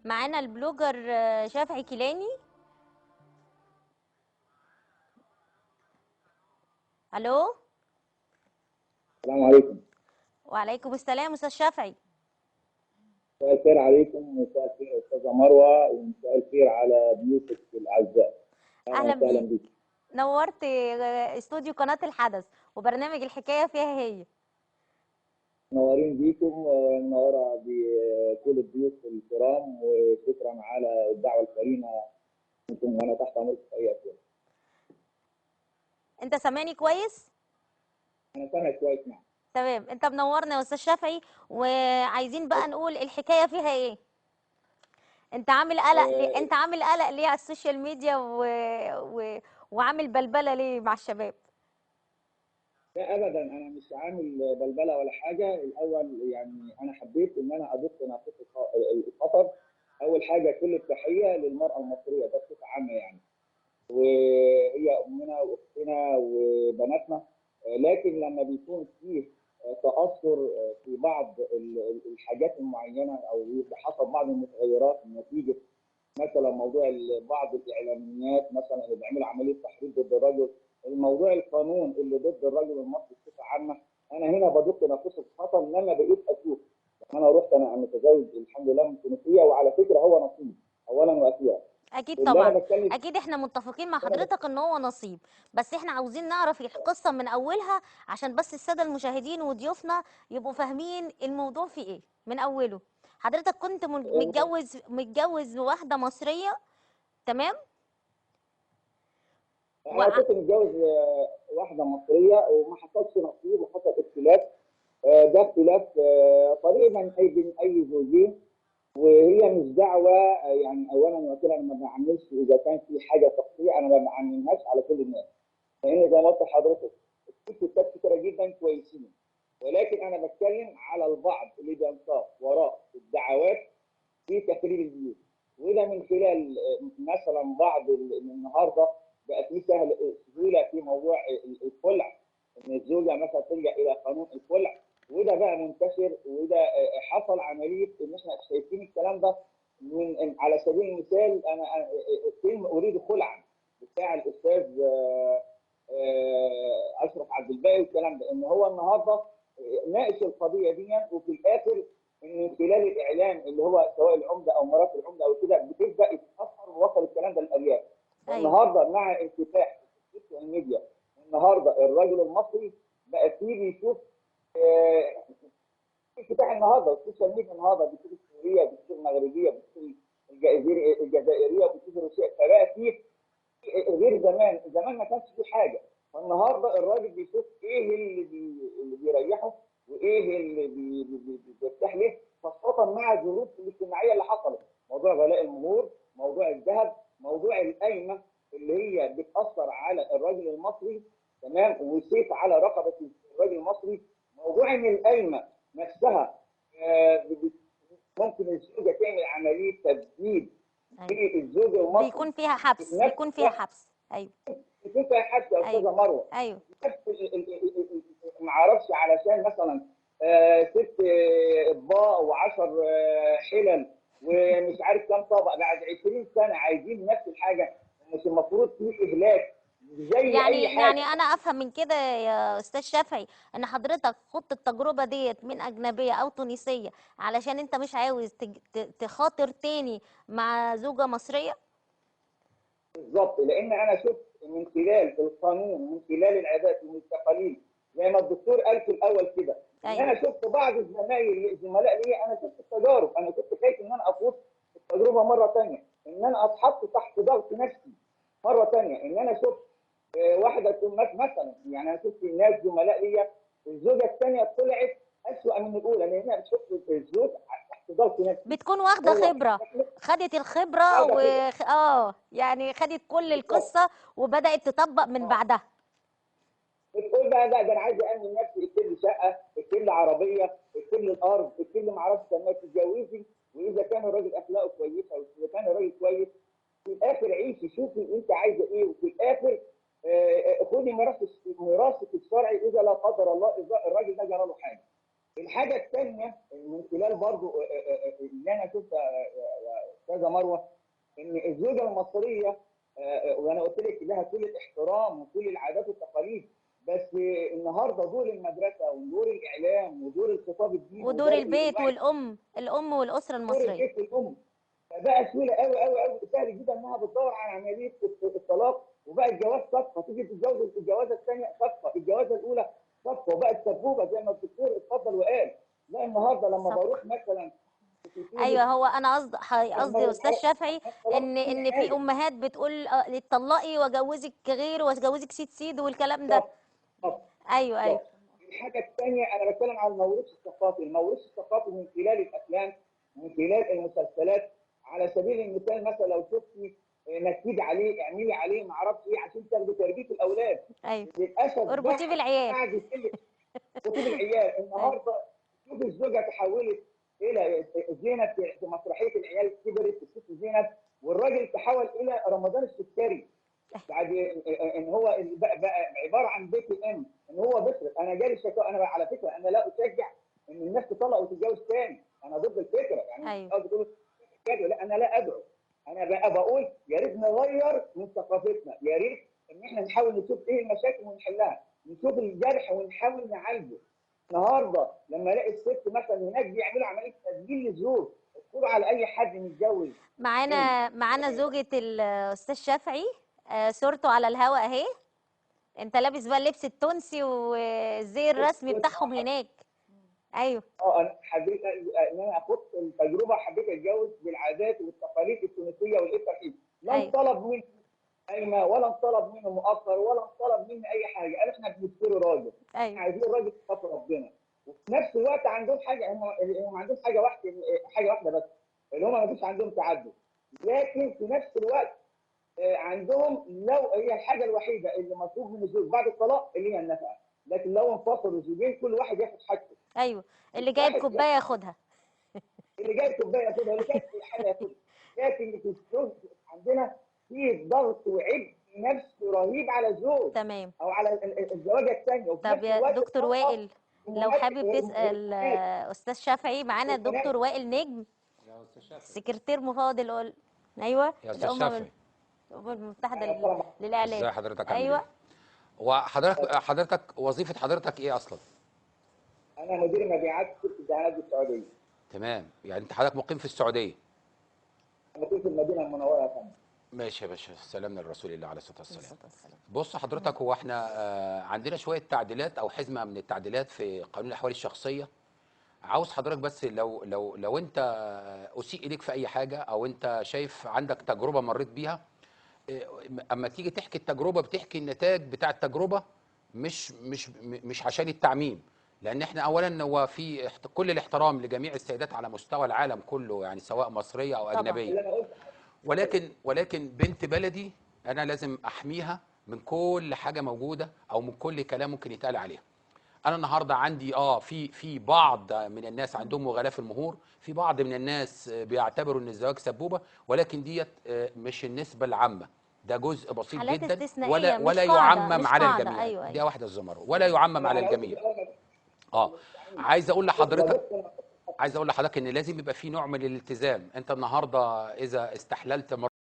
معانا ال blogger شافعي كيلاني. الو، السلام عليكم. وعليكم السلام استاذ شافعي. مساء الخير عليكم، ومساء الخير استاذه مروه، ومساء الخير على ضيوفك الاعزاء. اهلا بيك، نورت استوديو قناة الحدث وبرنامج الحكاية فيها هي. منورين بيكم ومنوره بكل الضيوف الكرام، وشكرا على الدعوة الكريمة منكم، وانا تحت امركم في اي وقت. انت سامعني كويس؟ انا سامع كويس، نعم. تمام، انت منورنا يا استاذ شافعي، وعايزين بقى نقول الحكاية فيها ايه. انت عامل قلق ليه؟ انت عامل قلق ليه على ال social media وعامل بلبلة ليه مع الشباب؟ لا ابدا، انا مش عامل بلبلة ولا حاجة. الاول يعني انا حبيت ان انا ادق ناقوس الخطر. اول حاجة كل التحية للمراة المصرية ده بصفة عامة يعني، وهي امنا واختنا وبناتنا، لكن لما بيكون فيه تاثر في بعض الحاجات المعينة او حصل بعض المتغيرات نتيجة مثلا موضوع بعض الاعلاميات مثلا اللي بيعملوا عملية تحريض ضد الرجل، الموضوع القانون اللي ضد الرجل المصري بصفة عامة، انا هنا بدق ناقوس الخطر. لما بقيت اشوف، انا رحت، انا متزوج الحمد لله من تونسية، وعلى فكرة هو نصيب اولا واخيرا. اكيد طبعا، اكيد احنا متفقين مع حضرتك ان هو نصيب، بس احنا عاوزين نعرف القصة من اولها عشان بس السادة المشاهدين وضيوفنا يبقوا فاهمين الموضوع في ايه من اوله. حضرتك كنت متجوز واحدة مصرية، تمام؟ انا كنت متجوز واحدة مصرية وما حصلش نصيب وحصل اختلاف. ده اختلاف طبيعي بين اي زوجين، وهي مش دعوه يعني. اولا واخيرا انا ما بعملش، اذا كان في حاجة شخصية انا ما بعملهاش على كل الناس، لان زي ما قلت لحضرتك في ستات كتيرة جدا كويسين، ولكن انا بتكلم على البعض اللي بينساق وراء الدعوات في تخريب البيوت، وده من خلال مثلا بعض النهارده بقى في سهولة في موضوع الخلع، ان الزوجة مثلا تلجا الى قانون الخلع، وده بقى منتشر، وده حصل عملية ان احنا شايفين الكلام ده. من على سبيل المثال انا فيلم اريد خلعا بتاع الاستاذ اشرف عبد الباقي والكلام ده، ان هو النهارده ناقش القضية دي، وفي الاخر ان من خلال الاعلام اللي هو سواء العمدة او مرات العمدة او كده بتبدا يتاثر، ووصل الكلام ده للارياف. أيوة. النهارده مع انفتاح ال social media، النهارده الرجل المصري بقى فيه بيشوف انفتاح. النهارده ال social media النهارده بتشوف السورية، بتشوف المغربية، بتشوف الجزائرية، بتشوف الروسية، فبقى فيه غير زمان. زمان ما كانش فيه حاجة، فالنهارده الراجل بيشوف ايه اللي بيريحه وايه اللي بيرتاح له، خاصة مع الظروف الاجتماعية اللي حصلت، موضوع غلاء المهور، موضوع الذهب، موضوع القايمة اللي هي بتاثر على الراجل المصري، تمام، وسيف على رقبة الراجل المصري. موضوع ان القايمة نفسها ممكن الزوجة تعمل عملية تبديد للزوج المصري، بيكون فيها حبس، بيكون فيها حبس. ايوه، بيكون فيها حبس يا استاذه مروه. ايوه، ما اعرفش علشان مثلا 6 اطباق و10 حلل ومش عارف كام طبق، بعد 20 سنة عايزين نفس الحاجة. مش المفروض في اهلاك زي يعني اي حاجة؟ يعني انا افهم من كده يا استاذ شافعي ان حضرتك خدت التجربة ديت من اجنبية او تونسية علشان انت مش عاوز تخاطر تاني مع زوجه مصرية؟ بالظبط، لان انا شفت من خلال القانون، من خلال العادات ومن التقاليد، زي ما الدكتور قال في الاول كده. أيوة. انا شفت بعض الزملاء ليا، انا شفت التجارب، انا كنت خايف ان انا افوت التجربة مرة ثانية، ان انا اتحط تحت ضغط نفسي مرة ثانية، ان انا شفت واحدة مثلا، يعني انا شفت ناس زملاء ليا الزوجة الثانية طلعت اسوء من الاولى، لانها بتشوف الزوج تحت ضغط نفسي، بتكون واخده خبره، خدت الخبرة و يعني خدت كل القصة وبدات تطبق من بعدها. بتقول بقى ده انا عايز امن نفسي، اكتب لي شقه، اكتب لي عربية، اكتب لي الارض، اكتب لي ما اعرفش. لما تتجوزي، واذا كان الراجل اخلاقه كويسة واذا كان الراجل كويس، في الاخر عيشي شوفي انت عايزه ايه، وفي الاخر خدي ميراثك الشرعي اذا لا قدر الله اذا الراجل ده جرى له حاجة. الحاجة الثانية من خلال برضو اللي انا شفتها يا استاذه مروه، ان الزوجة المصرية وانا قلت لك لها كل الاحترام وكل العادات والتقاليد، بس النهارده دور المدرسة ودور الاعلام ودور الخطاب الديني ودور البيت والام، الام والاسرة المصرية، دور البيت والام، فبقى سهولة قوي قوي قوي، سهل جدا انها بتدور على عملية الطلاق، وبقى الجواز صفقة، تيجي تتجوز الجوازه الثانية صفقة، الجوازه الاولى صفقة، وبقت سبوبه زي ما الدكتور اتفضل وقال. لا النهارده لما بروح مثلا، ايوه هو انا قصدي يا استاذ شافعي ان في امهات بتقول اتطلقي واجوزك غيره واجوزك سيد سيد والكلام ده. ايوه ايوه. الحاجة الثانية انا بتكلم على الموروث الثقافي، الموروث الثقافي من خلال الافلام، من خلال المسلسلات. على سبيل المثال مثلا لو شفتي نكيد عليه، اعملي عليه ما اعرفش ايه عشان تاخدي تربيه الاولاد. ايوه للاسف اربطيه بالعيال. بعد اربطيه بالعيال. النهارده شوف الزوجة تحولت الى زينب في مسرحية العيال كبرت، الست زينب، والراجل تحول الى رمضان السكري بعد ان هو بقى عبارة عن بيت الام، ان هو بيصرف. انا جالي شكاوى، انا على فكرة انا لا اشجع ان الناس تطلق وتتجوز ثاني، انا ضد الفكرة يعني. قصدي لا انا لا ادعو، انا بقى بقول يا ريت نغير من ثقافتنا، يا ريت ان احنا نحاول نشوف ايه المشاكل ونحلها، نشوف الجرح ونحاول نعالجه. النهارده لما الاقي الست مثلا هناك بيعملوا عملية تسجيل للزوج، اذكروا على اي حد متجوز. معانا زوجة الاستاذ شافعي، صورته على الهواء اهي. انت لابس بقى اللبس التونسي والزي الرسمي بتاعهم هناك. ايوه. انا حبيت ان انا اخد التجربة، حبيت اتجوز بالعادات والتقاليد التونسية والترحيب. لا انطلب مني قايمة، ولا انطلب منه مؤخر، ولا انطلب مني اي حاجة. قال احنا بنشتري راجل. ايوه. عايزين راجل خاطر ربنا. وفي نفس الوقت عندهم حاجة، هم عندهم حاجة واحدة، حاجة واحدة بس، اللي هم ما فيش عندهم تعدد، لكن في نفس الوقت عندهم لو هي الحاجة الوحيدة اللي مطلوب من الزوج بعد الطلاق اللي هي النفقة، لكن لو انفصلوا الزوجين كل واحد ياخد حاجته. ايوه، اللي جايب كوباية ياخدها، اللي جايب كوباية ياخدها، اللي جايب حاجة ياخدها. لكن في الزوج عندنا في ضغط وعبء نفسي رهيب على الزوج. تمام. او على الزواجه الثانية. طب يا دكتور وائل لو حابب تسال استاذ شافعي، معانا الدكتور وائل نجم سكرتير مفوض ايوه يا استاذ شافعي، الامم المتحدة للاعلام. ازي حضرتك؟ ايوه. وحضرتك وظيفة حضرتك ايه اصلا؟ انا مدير مبيعات شركة دعايات السعودية. تمام، يعني انت حضرتك مقيم في السعودية؟ مقيم في المدينة المنورة يا فندم. ماشي يا باشا، سلامنا لرسول الله عليه الصلاة والسلام. بص حضرتك، هو احنا عندنا شوية تعديلات او حزمه من التعديلات في قانون الاحوال الشخصية. عاوز حضرتك بس لو لو لو انت اسيء اليك في اي حاجة، او انت شايف عندك تجربه مريت بيها، اما تيجي تحكي التجربة بتحكي النتائج بتاع التجربة، مش مش مش عشان التعميم، لان احنا اولا هو في كل الاحترام لجميع السيدات على مستوى العالم كله، يعني سواء مصرية او اجنبية، ولكن بنت بلدي انا لازم احميها من كل حاجة موجودة او من كل كلام ممكن يتقال عليها. انا النهارده عندي في بعض من الناس عندهم مغالاه في المهور، في بعض من الناس بيعتبروا ان الزواج سبوبه، ولكن ديت مش النسبة العامة، ده جزء بسيط جدا، ولا يعمم على الجميع. أيوة. دي واحدة الزمر، ولا يعمم على الجميع. عايز اقول لحضرتك، ان لازم يبقى في نوع من الالتزام. انت النهارده اذا استحللت